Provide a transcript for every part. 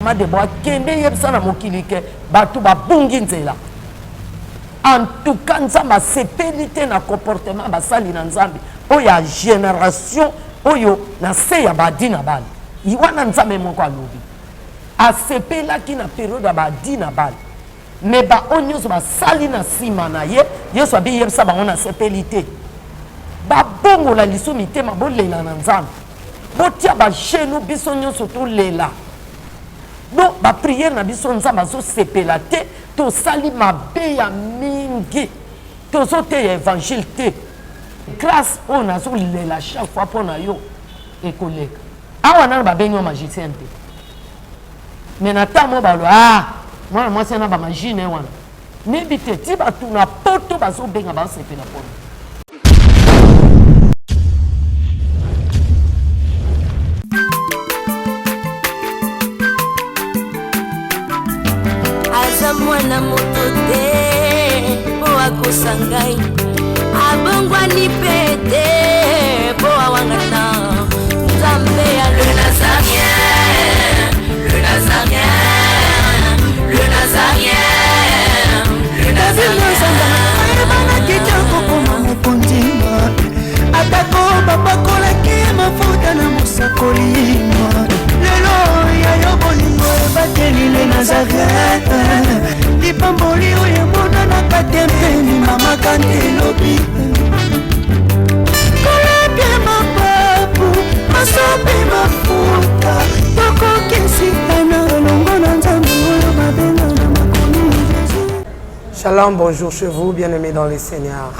Mama Debo akende yebisa na mokili ke bato babungi nzela. En tout cas Nzambe asepeli te na comportement basali na Nzambe oyo ya generation oyo na se ya badi na bana. Wana Nzambe moko alobi. Asepelaki na periode ya badi na bana. Mais ba oyo nyonso basali na nsima na ye, Yesu abi yebisa bango nasepeli te. Babongola liso mitema bolela na Nzambe. Botia ba genoux biso nyonso tolela. Donc ba prière na biso Nzambe azosepela te, tosali mabe ya mingi. Tozoteya évangile te. Grâce oyo nazolela chaque fois mpo na yo ekoleka. Awa nano babengi yo magicien te. Mais na temps moko balo ah mwana mwasi wana ba magie na ye wana. Nebi te ti bato na poto bazobenga basepela pona. Aza mwana moto te po akosa ngai abongwani mpe te po awangana nzambe ya le nazarien le nazarien le nazarien le nazarien ayebanaki te akokoma mokonzi atako bapakolaki ye mafuta na mosakoli lelo ya yo bolingo ebateli le nazareth lipamboli oyo emonanaka te mpe limamaka nde elobi kolapie mapapu masopi mafuta tokokisitana elongo na nzambe oyo babenga na makomi jesus Shalom, bonjour chez vous, bien-aimés dans le Seigneur.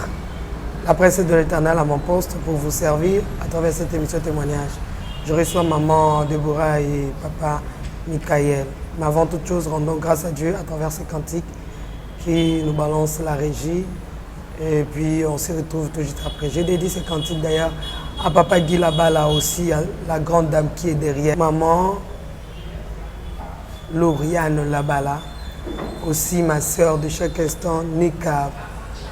La presse de l'Éternel à mon poste pour vous servir à travers cette émission témoignage. Je reçois maman Deborah et papa Michael. Mais avant toute chose, rendons grâce à Dieu à travers ces cantiques qui nous balancent la régie. Et puis on se retrouve tout juste après. J'ai dédié ces cantiques d'ailleurs à papa Guy Labala aussi, à la grande dame qui est derrière. Maman Lauriane Labala, aussi ma sœur de chaque instant, Nika,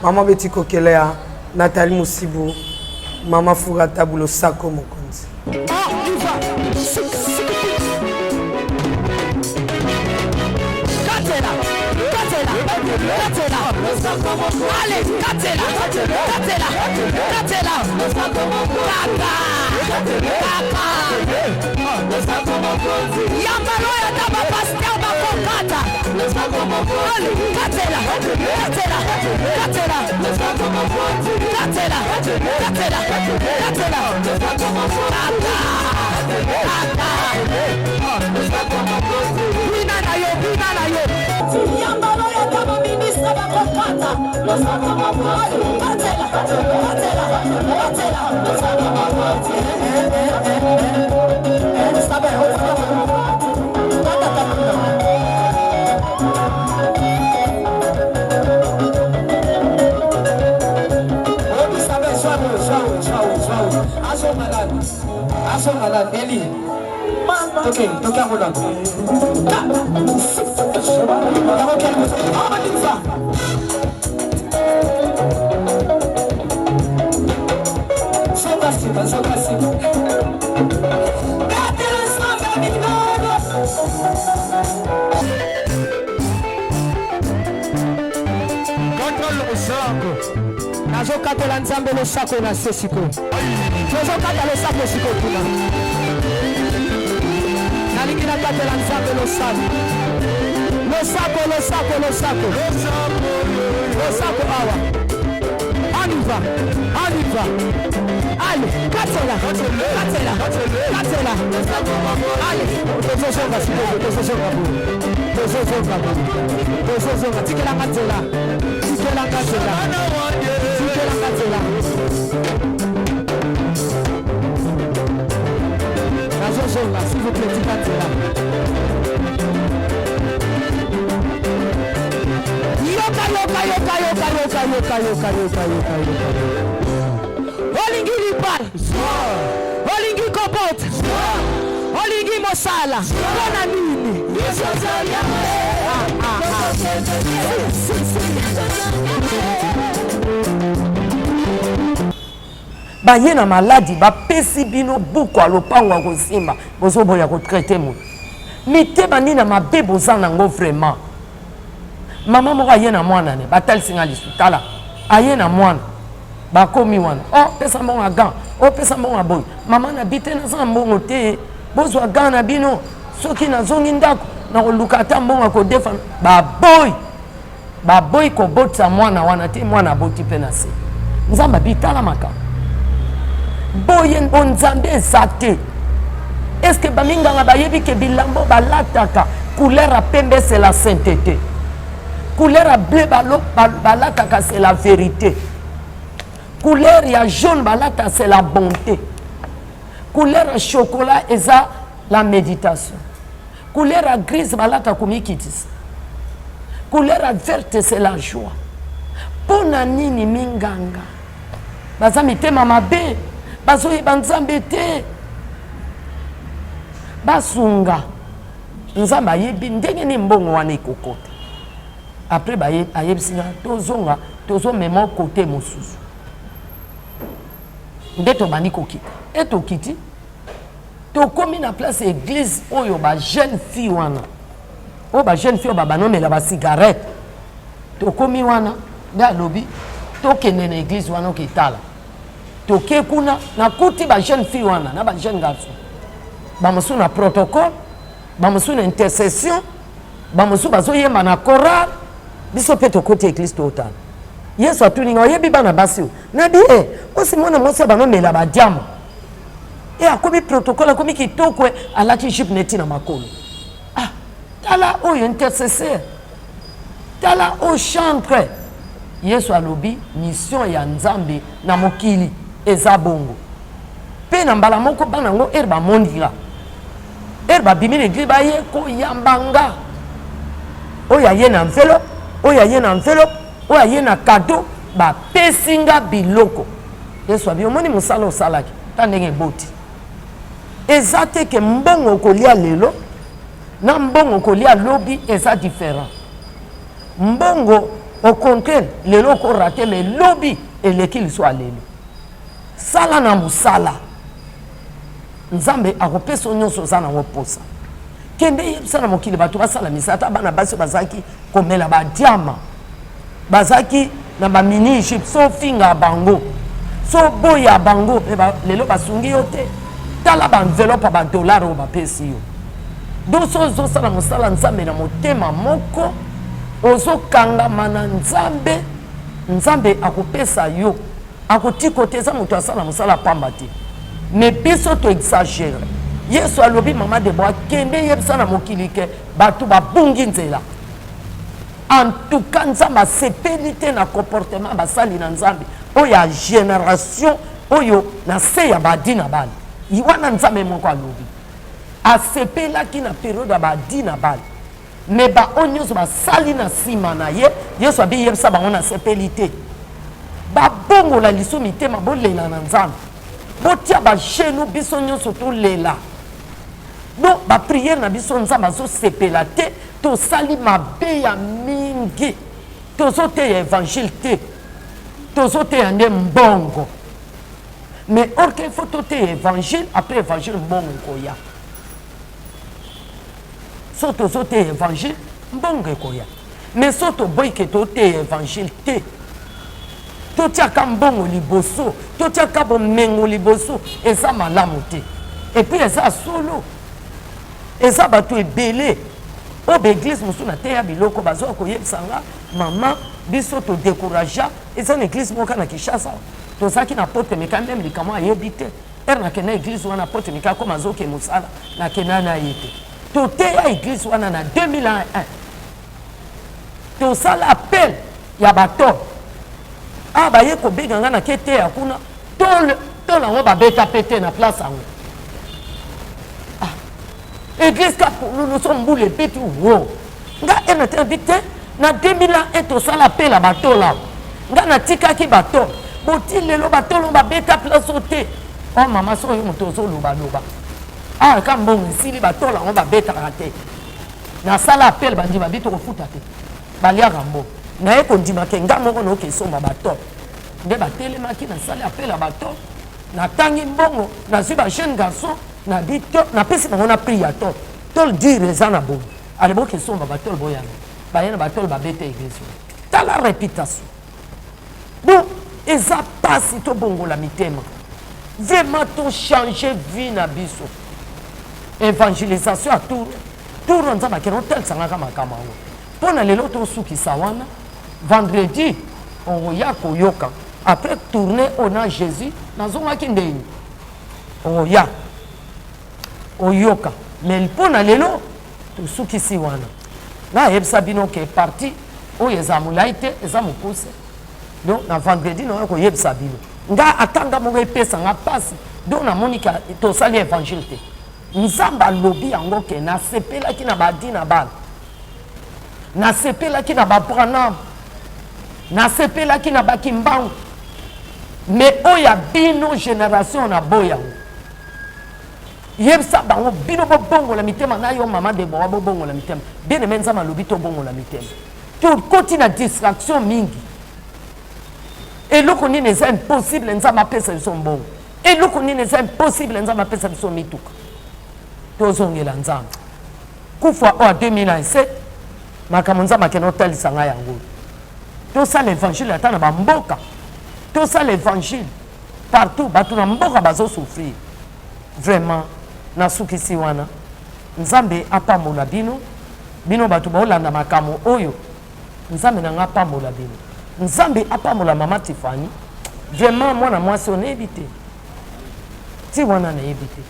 maman Betty Kokelea, Nathalie Moussibou, maman Fourata Boulosako Mokonzi. Allez, katela, katela, katela, kaka, kaka. Yambalo ya ta ba pasteur bakokata. Allez, katela, katela, katela, katela, katela, katela, kaka, kaka. Bina na yo, bina na yo. Yambalo ya ta ba ministre bakokata. Katela, katela, katela. Nazokatela nzambe losako na se sikoyo tozokata losako sikoyo kuna nalingi nakatela nzambe losako losako losako losako losako awa on y va on y va allez katela katela katela allez tozozonga sikoyo tozozonga boye tozozonga boye tozozonga tikelanga nzela tikelanga nzela tikelanga nzela nazozonga s'il vous plaît tika nzela yoka yoka yoka yoka yoka yoka yoka yoka yoka yoka olingi libala olingi kobota olingi mosala mpo na nini ah, ah, ah. Baye na maladi bapesi bino buku ya lopango ya kosimba, bozoboya kotraite moto. Mitema nini ya mabe boza nango vraiment. Mama moko aye na mwana ne batalisi nga lisu tala aye na mwana bakomi wana oh pesa mbongo ya gant oh pesa mbongo ya boye mama na bi te naza na mbongo te bozwa gant na bino soki nazongi ndako nakoluka ata mbongo ya kodefa baboyi baboyi kobotisa mwana wana te mwana aboti mpe na se nzambe abi tala makambo boye bonzambe eza te eske baminganga bayebi ke bilambo balataka couleur ya pembe c'est la sainteté couleur ya bleu balataka c'est la vérité couleur ya jaune balata c'est la bonté couleur ya chocolat eza la méditation Couleur ya grise balata komikitisa. Couleur ya verte c'est la joie. Mpo na nini minganga baza mitema mabe, bazoyeba Nzambe te? Basunga Nzambe ayebi ndenge nini mbongo wana ekokota. Après ayebisi nga tozonga, tozomema kote mosusu nde tobandi kokita e tokiti Tokomi na place ya eglise oyo ba jeune fille wana oyo ba jeune fille oyo babanomela ba cigarette tokomi wana nde alobi tokende na eglise wana oketala toke kuna nakuti ba jeune fille wana na ba jeune garçon bamosusu na protocole bamosusu na intercession bamosusu bazoyemba na chorale biso mpe tokoti eglise totala yesu atuni nga oyebi bana basi oyo nabi e eh, osi mwana mwasi oyo banomela badiama e akomi protocole akomi kitoko alati jupe neti na makolo ah tala oyo intercesseur tala oyo chantre yesu alobi mission ya nzambe na mokili eza bongo mpe na mbala moko bana yango ere bamoni nga ere babimi na eglise baye koyamba nga oyo aye na enveloppe oyo aye na enveloppe oyo aye na cadeau bapesi nga biloko Yesu abi omoni mosala osalaki ta ndenge eboti. Eza te ke mbongo okolia lelo na mbongo okolia lobi eza different. Mbongo au contraire lelo oko rate mais lobi eleki liso ya lelo. Sala na mosala. Nzambe akopesa yo nyonso oza nango posa. Kende yebisa na mokili bato basala misala ata bana basi bazalaki komela ba diama bazalaki na ba mini jupe so ofinga bango so oboya bango mpe ba, lelo basungi yo te tala ba enveloppe ya ba dollar oyo bapesi yo donc so ozosala mosala nzambe na motema moko ozokangama na nzambe nzambe akopesa yo Akotiko te eza moto asala mosala pamba te mais biso to exagere yesu alobi mama debora kende yebisa na mokili ke bato babungi nzela en tout cas nzambe asepeli te na comportement basali na nzambe oyo ya generation oyo na se ya badi na bana wana nzambe moko alobi asepelaki na periode ya badi na bana Mais ba oyo nionso basali na sima na ye, Yesu abi yebisa bango na sepeli te. Babongola liso mitema, bolela na Nzambe. Botia ba genoux biso nionso tolela. Donc ba prière na biso Nzambe azo sepela te, tosali mabe ya mingi. Tozo teya evangile te. Tozo teya nde mbongo. Mais or qu'il faut toteya evangile, après evangile mbongo ekoya. So tozo teya evangile mbongo ekoya mais so toboyi ke toteya evangile te totiaka mbongo liboso totiaka bomengo liboso eza malamu te epuis eza solo eza bato ebele oyo baeglise mosusu nateya biloko bazoya koyebisa nga mama biso todecouragea eza na eglise moko na kinshasa tozalaki na pote meka meme likambo ayebi te Heure nakenda eglise wana apotre mika akoma azoke mosala nakenda na ye te toteya eglise wana na 2001 tosala appel ya batole awa baye kobenga ngai nake teya kuna tole yango babeta mpe te na place yango ah, eglise ka pululu so mbula ebeti wo nga ena te nabi te na 2001 tosala appel ya batole awa nga natikaki batole boti lelo batole oyo babeta place oyo te o oh, mama so oyo moto ozolobaloba awa ah, ka mbongo esili batole yango babetaka te nasala appel bandima bi tokofuta te baliaka mbongo naye kondima ke nga moko naoke esomba batole nde batelemaki nasali appel ya batole natangi mbongo nazwi ba jeune garçon nabi to napesi bango na prix ya tole. Tole dire eza na boye. Ale boke somba ba tole boyana. Baye na ba tole ba beta église. Tala réputation. Bon, eza pasi to bongola mitema. Vraiment to changer vie na biso. Evangelisation à tour tour nzambe akende otalisa ngaka makambo yango. Mpo na lelo tosukisa wana vendredi okoya koyoka après tourner oyo na Jésus nazongaki ndeni okoya oyoka mais mpo na lelo tosukisi wana nayebisa bino ke parti oyo eza molai te eza mokuse donc na vendredi naoya koyebisa bino nga ata nga moko epesa nga mpasi donc namoni ka tosali évangile te nzambe alobi yango ke nasepelaki na badi na bana nasepelaki na babranam nasepelaki na bakimbangu mais oyo ya bino génération na boyango yebisa bango bino bobongola mitema na yo mama Deborah bobongola mitema bien aime nzambe alobi tobongola mitema tokoti na distraction mingi eloko nini eza impossible nzambe apesa biso mbongo eloko nini eza impossible nzambe apesa biso mituka tozongela nzambe kufa oyo 2007 makambo nzambe akende otalisa ngai yango tosala évangile ata na bamboka tosala évangile partout bato na mboka bazo souffrir vraiment nasukisi wana nzambe apambola bino bino bato baolanda makambo oyo nzambe na nga apambola bino nzambe apambola mama Tiffany vraiment mwana mwasi oyo nayebi te ti wana nayebi te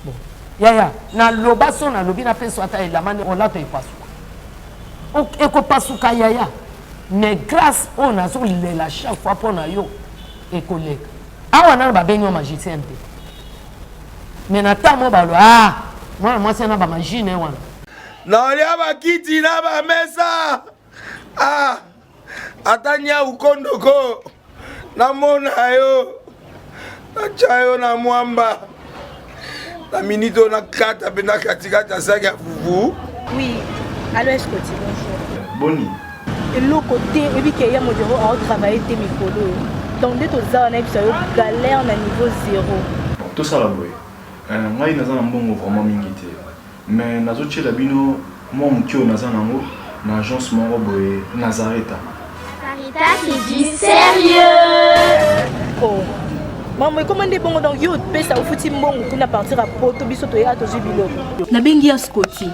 bon yaya naloba so nalobi napesa ata elamba nde olato epasuka ekopasuka yaya mais grâce oyo nazolela chaque fois mpo na yo ekoleka awa nano babengi yo magicien te mais na ntango moko balo ah mwana mwasi wana bamagie na ye wana naolia bakiti na bamesa ah, ata nyau kondoko namona yo natya yo na mwamba na minute oyo nakata mpe na katikati ya saki ya fufu. Oui, allo Escoti, bonjour. Boni. Eloko te, oyebi ke ya modero ao travailler te mikolo oyo. Donc nde toza wana yebisa yo galère na niveau zéro. Bon, tosala boye. Euh, ngai naza na mbongo vraiment mingi te. Mais nazotiela bino mwa moke oyo naza nango na agence moko boye Nazareta. Nazareta c'est du sérieux. Oh. Maman ekoma nde bongo donc yo opesa ofuti mbongo kuna partir ya poto biso toya tozwi biloko. Nabengi ya Scotty.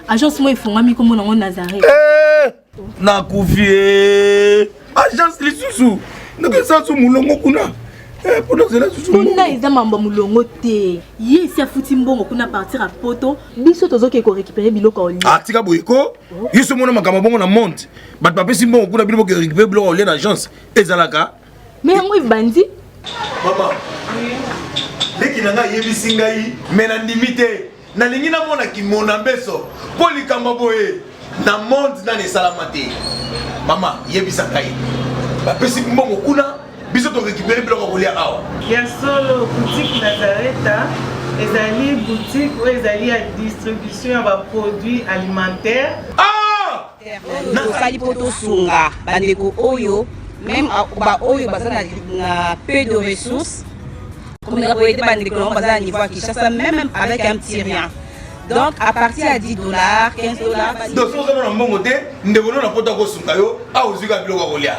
Agence moko efungwami kombo nango Nazareth. Eh, nakufi eh. Agence lisusu ndenge esasu mulongo kuna eh, mpona ozela susu kuna eza mambo ya mulongo te ye esi afuti mbongo kuna partir ya poto biso tozokende korécupere biloko ya olia ah, tika boye ko oh. yo so omona makambo bongo na monde bato bapesi mbongo kuna bino boke récupere biloko ya olia na agence ezalaka me yango ebandi mama leki na ngai ayebisi ngai me nandimi te nalingi namona kimona mbeso mpo likambo boye na monde nani esalama te mama yebisa ngai bapesi mbongo kuna biso torekipere biloko ya kolia awa ya solo boutique nazareta ezali boutique oyo ezali ya distribution ya baproduit alimentaire ah! Tosali mpo tosunga bandeko oyo meme baoyo baza na peu de ressources komeka koyede bandeko nango baza na niveau ya Kinshasa meme avec un petit rien donc à partir ya 10 dollars 15 dollars donc soki oza na mbongo te ndeko no na poto akosunga yo awa ozwi kaka biloko ya kolia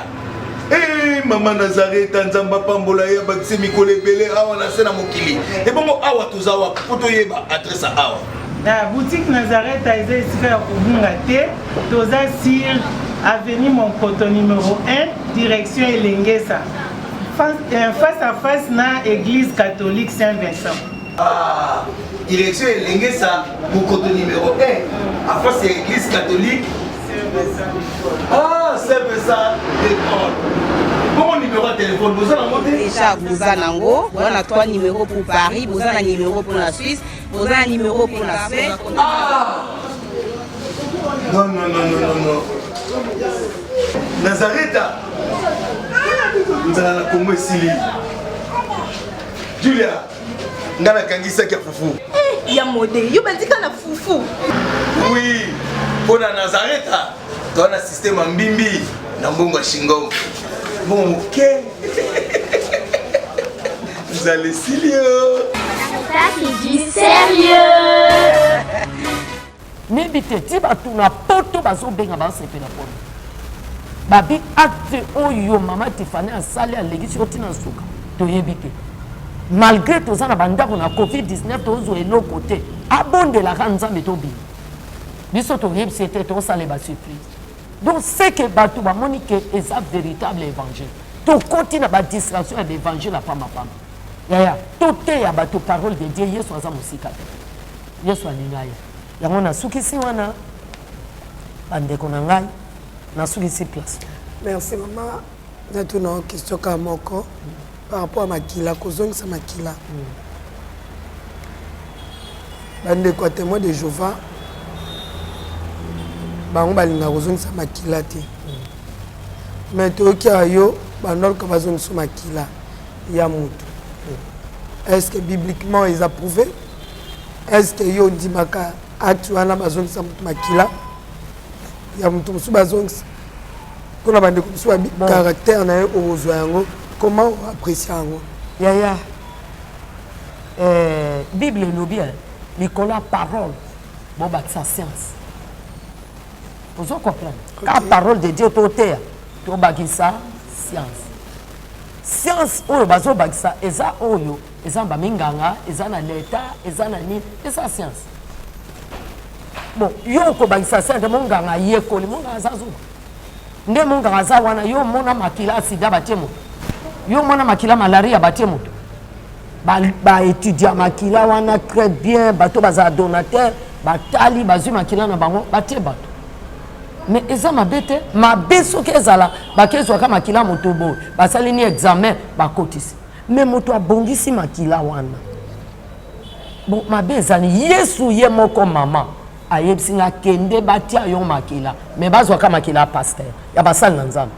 Hey, mama Nazareta nzambe apambola ye abakise mikolo ebele awa na se na mokili ebongo awa toza wapi mpo toyeba adresse ya awa Na boutique Nazareth eza esika ya kobunga te, toza sur avenue Monkoto numero 1 direction Elengesa face, euh, face à face na église catholique Saint Vincent. Ah, direction Elengesa Monkoto numéro 1 à face ya église catholique Ah, Saint Vincent de Paul. Bongo numéro ya téléphone boza nango te? Déjà boza nango, boza na 3 numéros pour Paris, boza na numéro pour la Suisse, boza na numéro pour la Suède. Ah! Non, non, non, non, non, non. Nazareta. Nzala na Congo esili. Julia, nga nakangisaki ya fufu. Eh, ya mode, yo bandika na fufu. Oui, mpo na Nazareta, toza na système ya mbimbi na mbongo ya shingom. Mbongo moke. Nzala esili yo. Ça, c'est du sérieux. Nayebi te ti bato na poto bazobenga basepela pona babi acte oyo mama Tiffany asali alekisi yo ntina suka toyebi te malgré toza na bandako na covid 19 tozwa eloko te abondelaka nzambe tobima biso toyebisi ete tosala ba surprise donc ce que bato bamoni ke eza véritable évangile tokoti na badistraction ya baévangile ya pambapamba yaya toteya bato parole de dieu yesu aza mosika te yesu alingi aya yango nasukisi wana bandeko na ngai nasukisi place merci mama natuna yo question kaka moko par rapport ya makila kozongisa makila mm. bandeko ya témoin de jehova bango balingaka kozongisa makila te mm. mais toyoki ya yo bandoluka bazongisa makila ya moto mm. est ce que bibliquement eza prouvé est ce que yo ondimaka acte wana bazongisa moto makila ya moto mosusu bazongisa mpona bandeko mosusu babi caractère na ye okozwa yango comment oapprécie yango yaya eh, bible elobi eh, likolo ya parole bobakisa science ozo comprendre okay. ka parole de dieu toteya tobakisa science science oyo bazobakisa eza oyo eza baminganga eza na leta eza na nini eza science bon yo okobakisa science monganga ayekoli monganga aza zuba nde monganga aza wana yo omona makila sida batie moto yo omona makila malaria batie moto baétudia ba makila wana très bien bato bazala donateur batali bazwi makila na bango batie bato mais eza mabe te mabe soki ezala bakezwaka makila moto boye basali ni examen bakotisi mais moto abongisi makila wana bon mabe ezali yesu ye moko mama ayebisi nga kende batia yo makila mais bazwaka makila ya pasteur ya basali na nzambe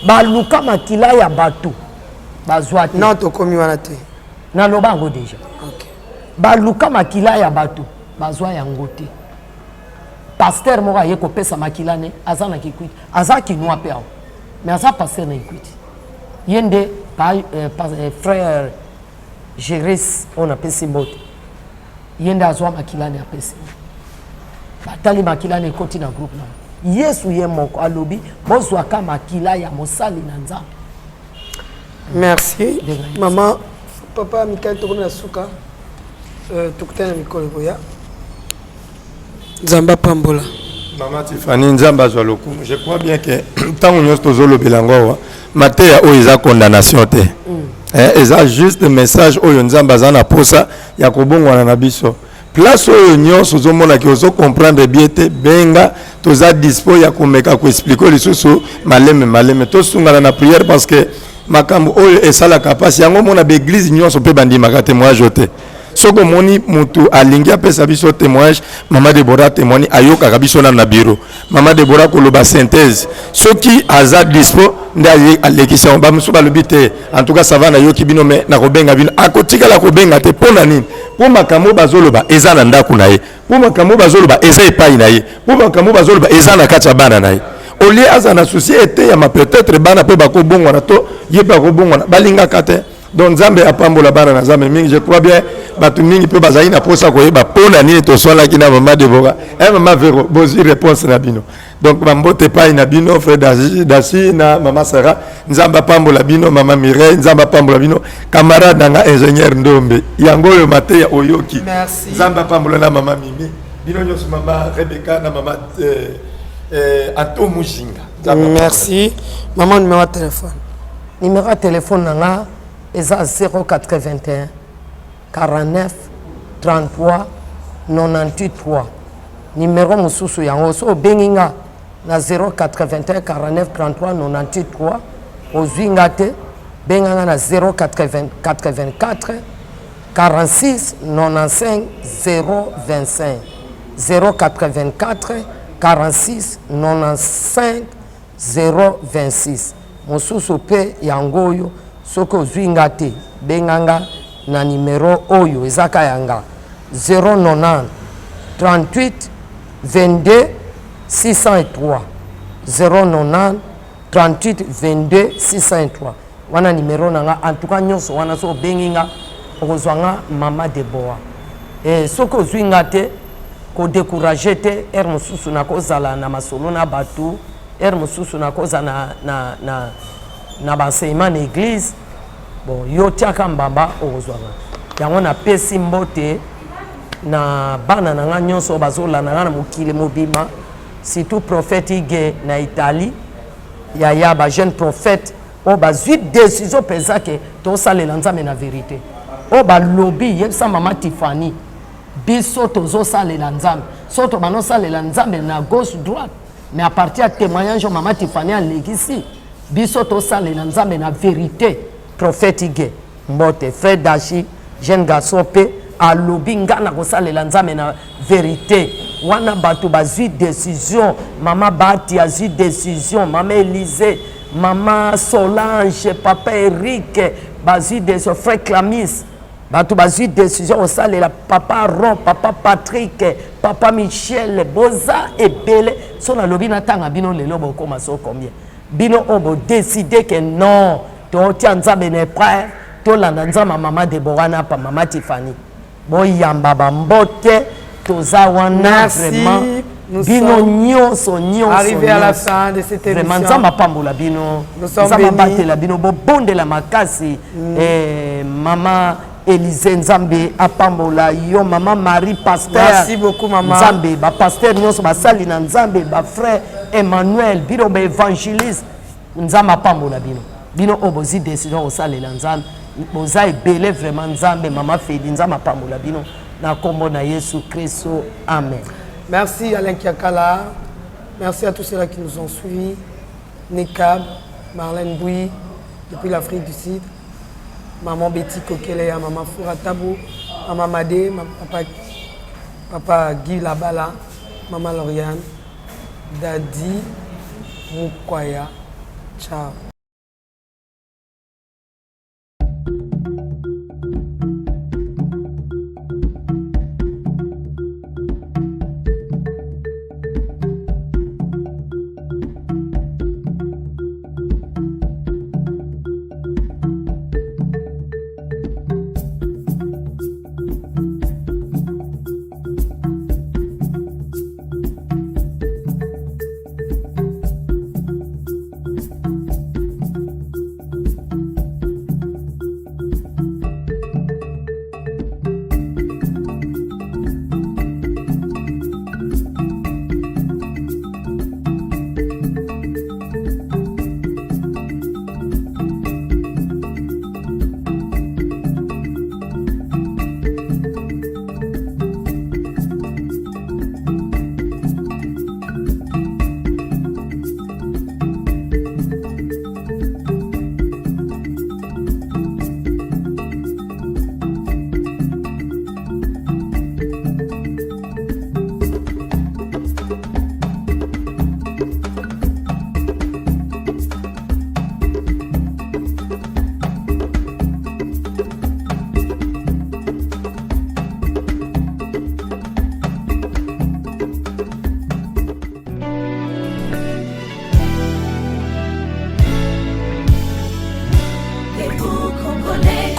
baluka makila ya bato bazwa te non tokomi wana te naloba yango deja okay. baluka makila ya bato bazwa yango te pasteur moko aye kopesa makila ne aza na kikwiti aza kinois mpe awa mais aza pasteur na kikwiti ye nde pa, eh, pa, eh, frère Geris oyo napesi mbote ye nde azwa makila ne apesi batali makila ne ekoti na groupe na yesu ye moko alobi bozwaka makila ya mosali na nzambe merci mama papa mikael tokomi na suka euh, tokutani na mikolo ekoya nzambe apambola mama tifani nzambe azwa lokumu je crois bien que ntango nyonso tozolobela yango awa mateya oyo eza condamnation te mm. eh, eza juste message oyo nzambe aza na posa ya kobongwana na biso place oyo nyonso ozomona ke ozo comprendre bien te benga toza dispo ya komeka koexplike lisusu maleme maleme tosungana na prière parce que makambo oyo esalaka mpasi yango omona baeglize nyonso mpe bandimaka témoignage te soki omoni mutu alingi apesa biso témoignage mama debora témoigne ayokaka biso nanu na bureau mama debora koloba synthèse soki aza dispo nde alekisi yango bamosusu balobi te en tout cas ça va nayoki bino mais nakobenga bino akotikala kobenga te mpo na nini mpo makambo bazoloba eza na ndako na ye mpo makambo bazoloba eza epai na ye mpo makambo bazoloba eza na kati ya bana na ye olie aza na souci eteyama peut-être bana mpe bakobongwana to ye mpe akobongwana balingaka te Donc Nzambe apambola bana na Nzambe mingi. Je crois bien bato mingi mpe bazali na posa koyeba mpo na nini toswanaki na mama Deborah. Eh mama Vero, bozwi réponse na bino. Donc bambote epai na bino frère Dasi na mama Sarah. Nzambe apambola bino mama Mireille, Nzambe apambola bino camarade na nga ingénieur Ndombe. Yango oyo mateya oyoki. Nzambe apambola na mama Mimi. Bino nyonso mama Rebecca na mama eh, eh, Anto Mujinga. Merci. Maman numéro de téléphone. Numero ya telephone na nga eza 081 49 33 98 3. Numero mosusu yango so obengi nga na 081 49 33 98 3 ozwi nga te, benga nga na 084 46 95 025 084 46 95 026 mosusu pe yango oyo soki ozui nga te benga nga na numero oyo eza ka ya nga 090 38 22 603 090 38 22 603 wana numero na nga en tout cas nyonso wana soki obengi nga okozwa nga mama Deborah eh, soki ozui nga te. Ko decourager te, heure mosusu nakozala na masolo na batu, heure mosusu nakozala na, na, na, na ba enseignement na eglise. Bon, yo tiaka mbamba okozwa nga. Yango napesi mbote na bana na nga nyonso oyo bazolanda nga na mokili mobimba, surtout prophète Ige na Italie, yaya ba jeune prophète oyo bazwi decision mpenza ke tosalela Nzambe na verite, oyo balobi yebisa mama Tiffany biso tozosalela Nzambe, so tobanda osalela Nzambe na gauche droite, mais à partir ya témoignage oyo mama Tiffany alekisi biso tosalela Nzambe na verite. Prophète Ige mbote, frère Dachi jeune garçon mpe alobi nga na kosalela Nzambe na verite. Wana bato bazwi decision, mama Bati azwi decision, mama Elise, mama Solange, papa Eric bazwi decision, frère Clamis bato bazwi decision kosalela papa Ron, papa Patrick, papa Michel, boza ebele. So nalobi natanga bino lelo bokoma so combien? Bino oyo bo decide que non totia Nzambe na epreuve, tolanda Nzambe ya mama Deborah na pa mama Tiffany, boyamba ba mbote, toza wana vraiment bino nyonso nyonso vraiment Nzambe apambola bino, Nzambe abatela bino, bobondela makasi. Eh, mama Elise Nzambe apambola yo, mama Marie pasteur. Merci beaucoup mama. Nzambe ba pasteur nyonso basali na Nzambe, ba frère Emmanuel, bino ba évangéliste, Nzambe apambola bino. Bino oyo bozwi décision kosalela Nzambe, boza ebele vraiment Nzambe, mama Feli, Nzambe apambola bino na kombo na Yesu Kristo. Amen. Merci Alain Kiakala. Merci à tous ceux-là qui nous ont suivis. Nekab, Marlène Bouy, depuis l'Afrique du Sud. Maman Betty Kokelea, Maman Foura Tabou, Maman Madé, papa, papa Guy Labala, Maman Lauriane, Dadi Mukwaya. Ciao.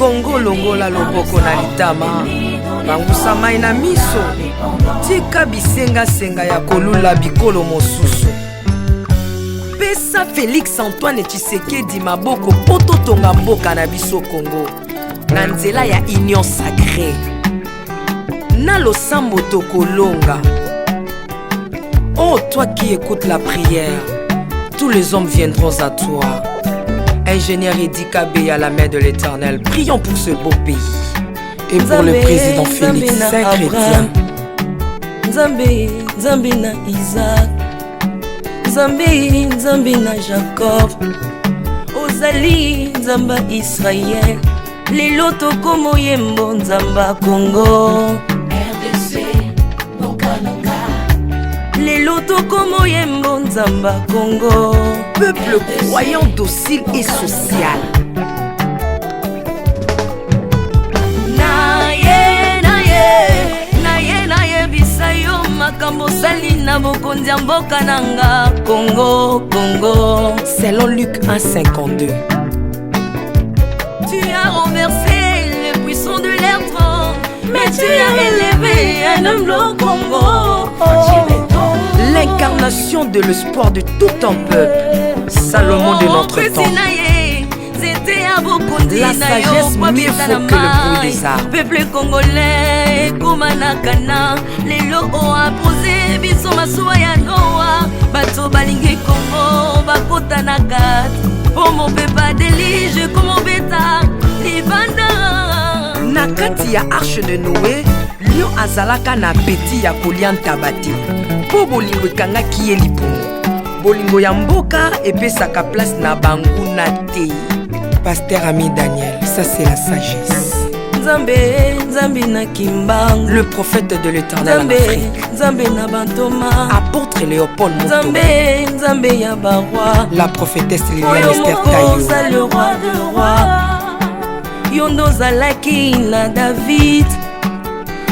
Kongo longola loboko na litama, pangusa mai na miso, tika bisengasenga ya kolula bikolo mosusu. Pesa Felix Antoine Tshisekedi maboko mpo totonga mboka na biso Kongo na nzela ya Union Sacree. Na losambo tokolonga. Oh, toi qui écoutes la prière, tous les hommes viendront à toi. Ingénieur Eddy Kabeya, la main de l'Éternel, prions pour ce beau pays. Et pour le président Félix, saint chrétien. Nzambe, Nzambe na Isaac, Nzambe, Nzambe na Jacob, ozali Nzambe ya Israël, lelo tokomo yembo Nzambe ya Congo. RDC, mboka na nga. Lelo tokomo yembo Nzambe ya Congo. Peuple croyant, docile et social. Na ye, na ye, na ye, nayebisa yo makambo osali na bokonzi ya mboka na nga Congo, Congo. Selon Luc 1,52. Tu as renversé le puissant de l'air grand, mais tu Tu as élevé un homme au Congo. L'incarnation de l'espoir de tout un peuple. Salomon de notre temps. La sagesse mieux vaut que le bruit des armes. Peuple congolais ekoma na kana lelo oapose biso masuwa ya noa bato balingi kongo bakota na kati mpo mopepa delige komobeta libanda. Na kati ya arche de Noé, lion azalaka na apeti ya kolia ntaba te mpo bolingo ekangaki ye libumu. Bolingo ya mboka epesaka place na banguna te. Pasteur Ami Daniel, ça c'est la sagesse. Nzambe, Nzambe na Kimbangu. Le prophète de l'Éternel en Nzambe, Afrique. Nzambe na bantoma. Apôtre Léopold Moto. Nzambe, Nzambe ya baroi. La prophétesse Liliane Oyo Esther moko Tayo. oza le roi de roi. Yo nde ozalaki na David,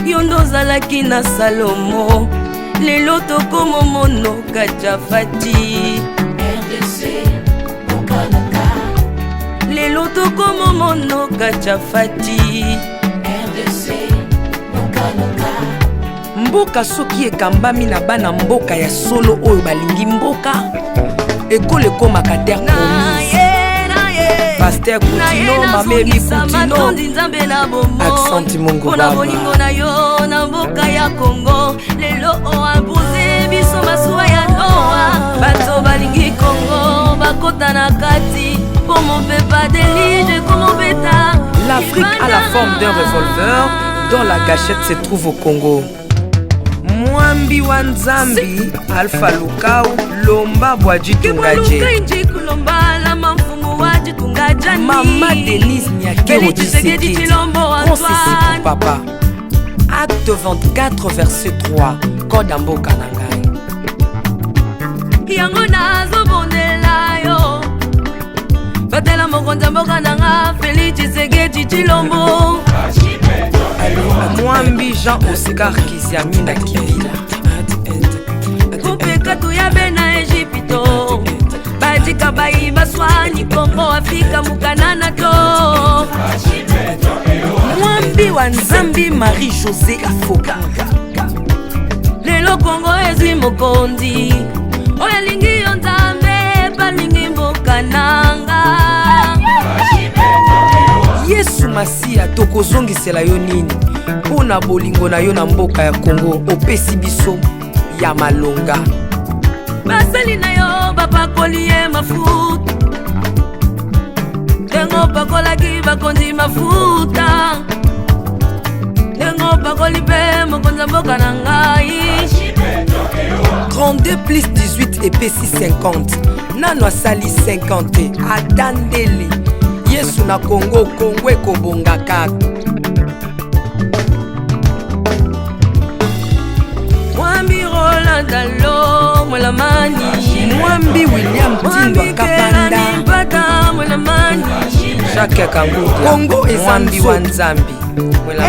yo nde ozalaki na Salomo, lelo tokomomonoka Jafati. RDC, mboka na nga. Lelo tokomomonoka Jafati. RDC, mboka na nga. Mboka soki ekambami na bana mboka ya solo oyo balingi mboka, ekolo ekomaka terre promise. Pasteur Kutino, Mame Kutino, matondi Nzambe na bomoi Accent Mongo mpona Baba. bolingo na yo na mboka ya Kongo. Lelo oimpose biso masuwa ya Noa, bato balingi Kongo bakota na kati mpo mopepa delige komobeta. L'Afrique a la forme d'un revolver dont la gâchette se trouve au Congo. Mwambi wa Nzambi, Alpha Lukau, Lomba Bwadjitungaje. Kenji kulombala mamfumu wa jitunga jani. Mama Denise Nyakero Félix Tshisekedi Tshisekedi, Tshilombo Francis Antoine. Papa. Acte 24, verset 3. Code ya mboka na ngai. Yango nazobondela yo, batela mokonzi ya mboka na nga Félix Tshisekedi Tshilombo. Mwambi Jean Oscar Kiziamina Kibila. Kupeka tuyabe na Ejipito, badika bayi baswani Kongo Afrika mukanana to. Mwambi wa Nzambi Marie-José Afoka. Lelo Kongo ezwi mokonzi oyo alingi yo Nzambe, balingi mboka nanga. Yesu Masiya, tokozongisela yo nini mpo na bolingo na yo na mboka ya Kongo opesi biso ya malonga? Basali na yo bapakoli ye mafuta, ndenge opakolaki bakonzi mafuta, ndenge opakoli mpe mokonzi ya mboka na ngai. 32 plus 18 epesi 50. Nano asali 50 te, ata ndele. Yesu na Kongo, Kongo ekobonga kaka. Mwambi Roland Dalo Mwelamani. Mwambi William Tindwa Kapanda. Mpata Mwelamani. Jacques Kangudia. Kongo eza Mwambi wa nzoto. Nzambi.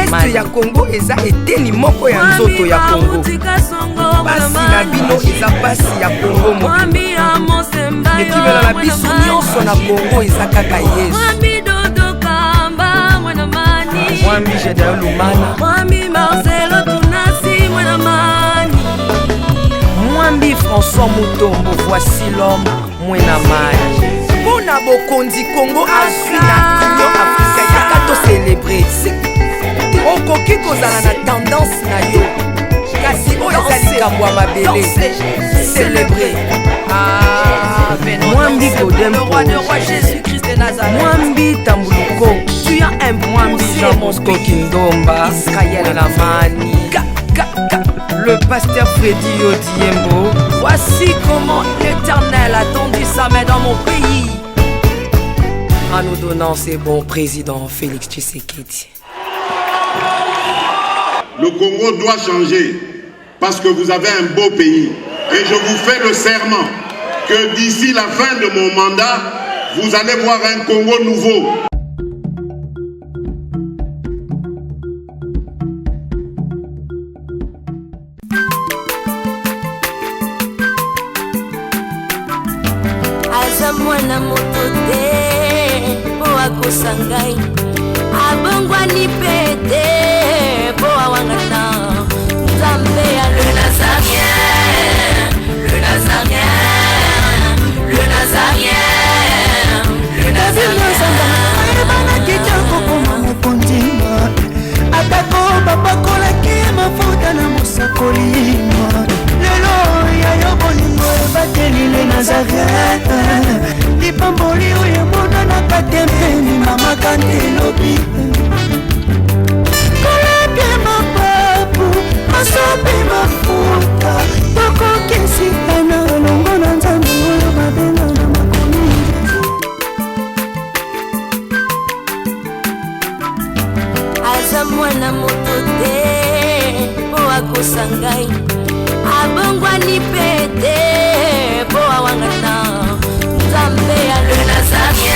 Este ya Kongo eza eteni moko ya nzoto ya Kongo. Pasi na bino eza pasi ya Kongo mobimba. Mwambi Amosembayo. Ekimelo na biso nyonso na Kongo eza kaka Yesu. Mwambi Dodo Kamba Mwelamani. Mwambi Gedeon Lumana. Mwambi Marcelo Tunasi Mwelamani. Mwambi François Mutombo, voici l'homme Mwenamani. Mpo na bokonzi Kongo azwi na Union africaine, yaka tocelebre. Okoki kozala na tendance na yo, kasi oyo eza likambo ya mabele. Celebre. Mwambi Godem, Le roi de roi Jésus-Christ de Nazareth. Mwambi Tambuluko, Tu as Mwambi imposé Jean mon Bosco pays. Kindomba, Israël Mwenamani. Le pasteur Freddy Yodiembo. Voici comment l'Éternel a tendu sa main dans mon pays. En nous donnant ce bon président Félix Tshisekedi. Le Congo doit changer parce que vous avez un beau pays. Et je vous fais le serment que d'ici la fin de mon mandat, vous allez voir un Congo nouveau. Aza mwana moto te mpo akosa ngai, abongwani mpe te mpo. Nzambe ya le Nazarien, le Nazarien, le Nazarien, le Nazarien. Ayebanaki te kokoma mokonzi, atako bapakolaki mafuta na mosakoli. Lelo ya yo bolingo ebateli le Nazaret, lipamboli oyo emonanaka te mpe mimamaka nde lobi. Kolapie mapapu, masopi mafuta, tokokisitana elongo na Nzambe oyo babenga na makomi. Aza mwana moto te mpo akosa ngai, abongwani mpe te mpo awangana. Nzambe ya le Nazarien,